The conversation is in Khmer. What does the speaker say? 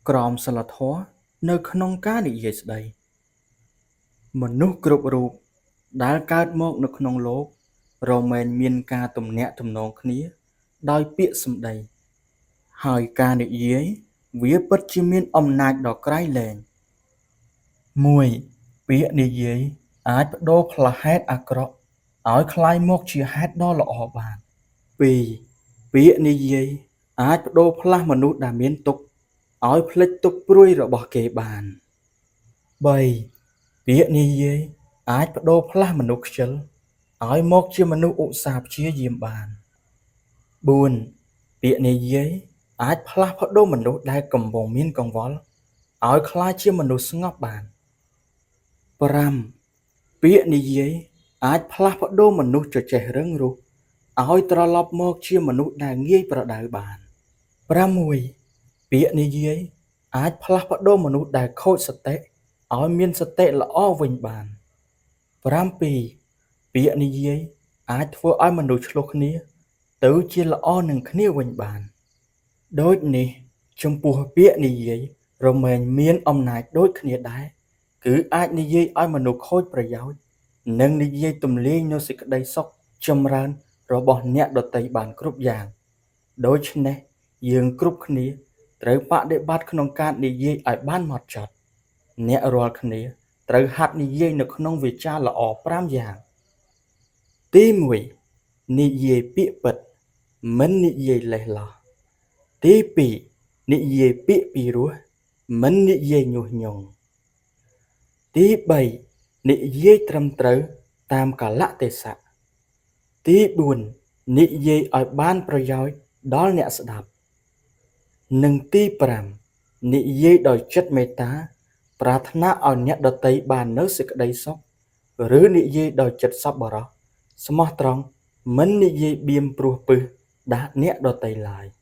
ក្រមសីលធម៌នៅក្នុងការនិយាយស្តី មនុស្សគ្រប់រូបដែលកើតមកនៅក្នុងលោករមែងមានការទំនាក់ទំនងគ្នាដោយពាក្យសម្ដី ហើយការនិយាយវាពិតជាមានអំណាចដ៏ក្រៃលែង ១. ពាក្យនិយាយអាចប្ដូរផ្លាស់ហេតុអាក្រក់ឲ្យក្លាយមកជាហេតុដ៏ល្អបាន ២. ពាក្យនិយាយអាចប្ដូរផ្លាស់មនុស្សដែលមានទុក្ខឲ្យភ្លេចទុក្ខព្រួយរបស់គេបាន ៣. ពាក្យនិយាយអាចប្ដូរផ្លាស់មនុស្សខ្ជិលឲ្យមកជាមនុស្សឧស្សាហ៍ព្យាយាមបាន ៤. ពាក្យនិយាយអាចផ្លាស់ប្ដូរមនុស្សដែលកំពុងមានកង្វល់ឲ្យក្លាយជាមនុស្សស្ងប់បាន ៥. ពាក្យនិយាយអាចផ្លាស់ប្ដូរមនុស្សចចេសរឹងរូសឲ្យត្រឡប់មកជាមនុស្សដែលងាយប្រដៅបាន ៦. ពាក្យនិយាយអាចផ្លាស់ប្ដូរមនុស្សដែលខូចសតិឲ្យមានសតិល្អវិញបាន ៧. ពាក្យនិយាយអាចធ្វើឲ្យមនុស្សឈ្លោះគ្នាទៅជាល្អនឹងគ្នាវិញបាន ដូចនេះចំពោះពាក្យនិយាយរមែងមានអំណាចដូចគ្នាដែរ គឺអាចនិយាយឲ្យមនុស្សខូចប្រយោជន៍ និងនិយាយទម្លាយនូវសេចក្តីសុខចម្រើនរបស់អ្នកដទៃបានគ្រប់យ៉ាង ដូច្នេះយើងគ្រប់គ្នាត្រូវបដិបត្តិក្នុងការនិយាយឲ្យបានហ្មត់ចត់ អ្នករាល់គ្នាត្រូវហាត់និយាយនៅក្នុងវាចាល្អ ៥ យ៉ាង ទី ១ និយាយពាក្យពិត មិននិយាយលេះឡោះ ទី ២ និយាយពាក្យពីរោះ មិននិយាយញុះញង់ ទី ៣ និយាយត្រឹមត្រូវតាមកាលៈទេសៈ ទី ៤ និយាយឲ្យបានប្រយោជន៍ដល់អ្នកស្ដាប់ និងទី ៥ និយាយដោយចិត្តមេត្តា ប្រាថ្នាឲ្យអ្នកដទៃបាននូវសេចក្តីសុខ ឬនិយាយដោយចិត្តសប្បុរស ស្មោះត្រង់ មិននិយាយបៀមព្រួសពិសដាស់អ្នកដទៃឡើយ។